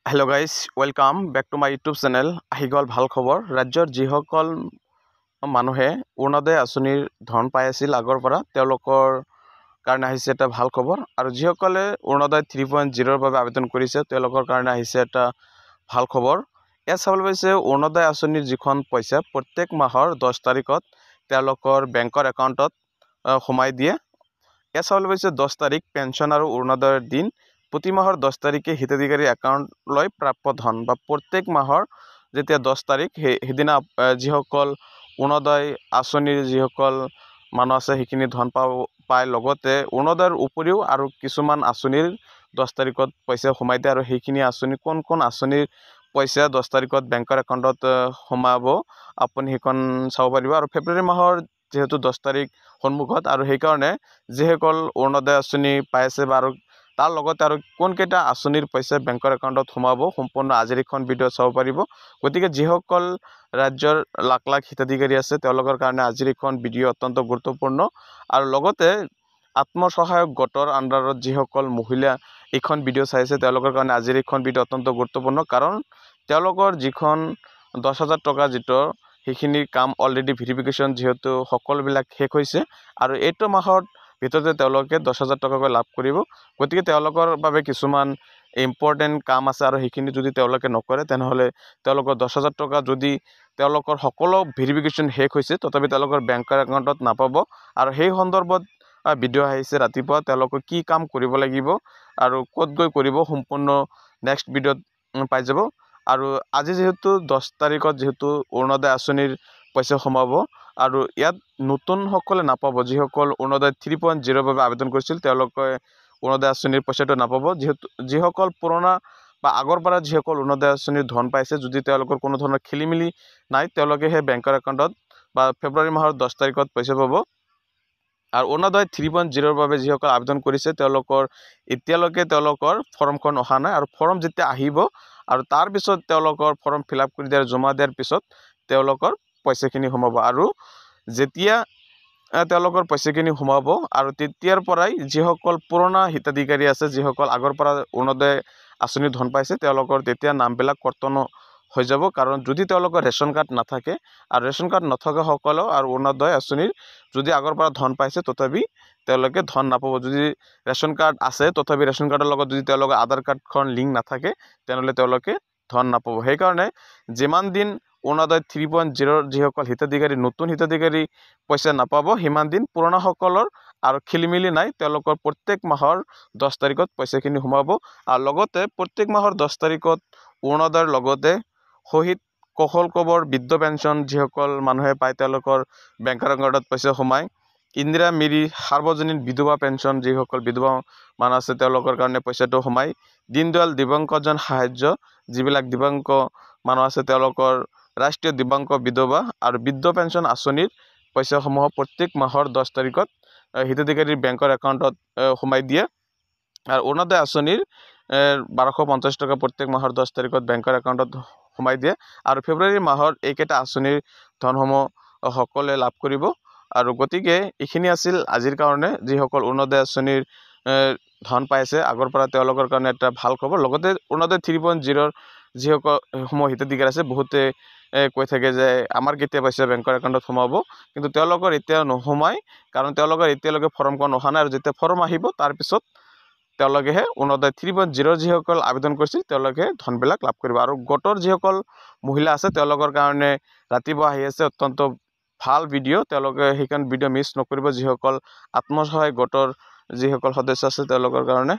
Hello guys, welcome back to my YouTube channel. আহি গ'ল ভাল খবৰ। ৰাজ্যৰ যিসকল মানুহে অৰুণোদয় আঁচনিৰ ধন পাই আছিল আগৰ পৰা, তেওঁলোকৰ কাৰণে আহিছে এটা ভাল খবৰ। আৰু যিসকলে অৰুণোদয় 3.0ৰ বাবে আবেদন কৰিছে, তেওঁলোকৰ কাৰণে আহিছে এটা ভাল খবৰ। ইয়াত চাবলৈ পাইছে, অৰুণোদয় আঁচনিৰ যিখন পইচা প্ৰত্যেক মাহৰ 10 তাৰিখত তেওঁলোকৰ বেংকৰ একাউণ্টত সোমাই দিয়ে। ইয়াত চাবলৈ পাইছে, 10 তাৰিখ পেঞ্চন আৰু অৰুণোদয়ৰ দিন। প্ৰতি মাহৰ 10 তাৰিখে হিতাধিকাৰীৰ একাউণ্টলৈ প্ৰাপ্য ধন, বা প্ৰত্যেক মাহৰ যেতিয়া 10 তাৰিখ, সেই সেইদিনা যিসকল অৰুণোদয় আঁচনিৰ যিসকল মানুহ আছে, সেইখিনি ধন পাব পায়। লগতে অৰুণোদয়ৰ উপৰিও আৰু কিছুমান আঁচনিৰ 10 তাৰিখত পইচা সোমাই দিয়ে। আৰু সেইখিনি আঁচনি কোন কোন আঁচনিৰ পইচা 10 তাৰিখত বেংকৰ একাউণ্টত সোমাব, আপুনি সেইখন চাব পাৰিব। আৰু ফেব্ৰুৱাৰী মাহৰ যিহেতু 10 তাৰিখ সন্মুখত, আৰু সেইকাৰণে যিসকল অৰুণোদয় আঁচনি পাই আছে বা আৰু তাৰ লগতে আৰু কোনকেইটা আঁচনিৰ পইচা বেংকৰ একাউণ্টত সোমাব, সম্পূৰ্ণ আজিৰ এইখন ভিডিঅ' চাব পাৰিব। গতিকে যিসকল ৰাজ্যৰ লাখ লাখ হিতাধিকাৰী আছে, তেওঁলোকৰ কাৰণে আজিৰ এইখন ভিডিঅ' অত্যন্ত গুৰুত্বপূৰ্ণ। আৰু লগতে আত্মসহায়ক গোটৰ আণ্ডাৰত যিসকল মহিলা এইখন ভিডিঅ' চাইছে, তেওঁলোকৰ কাৰণে আজিৰ এইখন ভিডিঅ' অত্যন্ত গুৰুত্বপূৰ্ণ। কাৰণ তেওঁলোকৰ যিখন 10,000 টকা যিটো, সেইখিনি কাম অলৰেডি ভেৰিফিকেশ্যন যিহেতু সকলোবিলাক শেষ হৈছে, আৰু এইটো মাহত ভিতৰতে তেওঁলোকে 10,000 টকাকৈ লাভ কৰিব। গতিকে তেওঁলোকৰ বাবে কিছুমান ইম্পৰ্টেণ্ট কাম আছে, আৰু সেইখিনি যদি তেওঁলোকে নকৰে, তেনেহ'লে তেওঁলোকৰ 10,000 টকা যদি তেওঁলোকৰ সকলো ভেৰিফিকেশ্যন শেষ হৈছে, তথাপি তেওঁলোকৰ বেংকৰ একাউণ্টত নাপাব। আৰু সেই সন্দৰ্ভত ভিডিঅ' আহিছে ৰাতিপুৱা। তেওঁলোকে কি কাম কৰিব লাগিব আৰু ক'ত গৈ কৰিব, সম্পূৰ্ণ নেক্সট ভিডিঅ'ত পাই যাব। আৰু আজি যিহেতু 10 তাৰিখত যিহেতু অৰুণোদয় আঁচনিৰ পইচা সোমাব, আৰু ইয়াত নতুনসকলে নাপাব। যিসকল অৰুণোদয় 3.0ৰ বাবে আবেদন কৰিছিল, তেওঁলোকে অৰুণোদয় আঁচনিৰ পইচাটো নাপাব। যিহেতু যিসকল পুৰণা বা আগৰ পৰা যিসকল অৰুণোদয় আঁচনিৰ ধন পাইছে, যদি তেওঁলোকৰ কোনো ধৰণৰ খেলি মেলি নাই, তেওঁলোকে সেই বেংকৰ একাউণ্টত বা ফেব্ৰুৱাৰী মাহৰ 10 তাৰিখত পইচা পাব। আৰু অৰুণোদয় 3.0ৰ বাবে যিসকল আবেদন কৰিছে, তেওঁলোকৰ এতিয়ালৈকে তেওঁলোকৰ ফৰ্মখন অহা নাই। আৰু ফৰ্ম যেতিয়া আহিব আৰু তাৰপিছত তেওঁলোকৰ ফৰ্ম ফিল আপ কৰি দিয়াৰ, জমা দিয়াৰ পিছত তেওঁলোকৰ পইচাখিনি সোমাব। আৰু যেতিয়া তেওঁলোকৰ পইচাখিনি সোমাব, আৰু তেতিয়াৰ পৰাই যিসকল পুৰণা হিতাধিকাৰী আছে, যিসকল আগৰ পৰা অৰুণোদয় আঁচনিৰ ধন পাইছে, তেওঁলোকৰ তেতিয়া নামবিলাক কৰ্তন হৈ যাব। কাৰণ যদি তেওঁলোকৰ ৰেচন কাৰ্ড নাথাকে, আৰু ৰেচন কাৰ্ড নথকাসকলেও আৰু অৰুণোদয় আঁচনিৰ যদি আগৰ পৰা ধন পাইছে, তথাপি তেওঁলোকে ধন নাপাব। যদি ৰেচন কাৰ্ড আছে, তথাপি ৰেচন কাৰ্ডৰ লগত যদি তেওঁলোকৰ আধাৰ কাৰ্ডখন লিংক নাথাকে, তেনেহ'লে তেওঁলোকে ধন নাপাব। সেইকাৰণে যিমান দিন অৰুণোদয় 3.0ৰ যিসকল হিতাধিকাৰী, নতুন হিতাধিকাৰী পইচা নাপাব, সিমান দিন পুৰণাসকলৰ আৰু খেলি মেলি নাই, তেওঁলোকৰ প্ৰত্যেক মাহৰ 10 তাৰিখত পইচাখিনি সোমাব। আৰু লগতে প্ৰত্যেক মাহৰ 10 তাৰিখত অৰুণোদয়ৰ লগতে শ্বহীদ কৌশল কোঁৱৰ বৃদ্ধ পেঞ্চন যিসকল মানুহে পায়, তেওঁলোকৰ বেংকৰ একাউণ্টত পইচা সোমায়। ইন্দিৰা মিৰি সাৰ্বজনীন বিধৱা পেঞ্চন, যিসকল বিধৱা মানুহ আছে, তেওঁলোকৰ কাৰণে পইচাটো সোমায়। দীনদয়াল দিব্যাংগজন সাহাৰ্য, যিবিলাক দিব্যাংগ মানুহ আছে তেওঁলোকৰ, ৰাষ্ট্ৰীয় দিব্যাংগ বিধৱা আৰু বৃদ্ধ পেঞ্চন আঁচনিৰ পইচাসমূহ প্ৰত্যেক মাহৰ 10 তাৰিখত হিতাধিকাৰীৰ বেংকৰ একাউণ্টত সোমাই দিয়ে। আৰু অৰুণোদয় আঁচনিৰ 1250 টকা প্ৰত্যেক মাহৰ 10 তাৰিখত বেংকৰ একাউণ্টত সোমাই দিয়ে। আৰু ফেব্ৰুৱাৰী মাহৰ এইকেইটা আঁচনিৰ ধনসমূহ সকলোৱে লাভ কৰিব। আৰু গতিকে এইখিনি আছিল আজিৰ কাৰণে। যিসকল অৰুণোদয় আঁচনিৰ ধন পাইছে আগৰ পৰা, তেওঁলোকৰ কাৰণে এটা ভাল খবৰ। লগতে অৰুণোদয় 3.0ৰ যিসকল সমূহ হিতাধিকাৰী আছে, বহুতে কৈ থাকে যে আমাৰ কেতিয়া পইচা বেংকৰ একাউণ্টত সোমাব, কিন্তু তেওঁলোকৰ এতিয়া নোসোমায়, কাৰণ তেওঁলোকৰ এতিয়ালৈকে ফৰ্মখন অহা নাই। আৰু যেতিয়া ফৰ্ম আহিব, তাৰপিছত তেওঁলোকেহে অৰুণোদয় 3.0ৰ যিসকল আবেদন কৰিছিল, তেওঁলোকে ধনবিলাক লাভ কৰিব। আৰু গোটৰ যিসকল মহিলা আছে, তেওঁলোকৰ কাৰণে ৰাতিপুৱা আহি আছে অত্যন্ত ভাল ভিডিঅ'। তেওঁলোকে সেইখন ভিডিঅ' মিছ নকৰিব, যিসকল আত্মসহায়ক গোটৰ যিসকল সদস্য আছে তেওঁলোকৰ কাৰণে।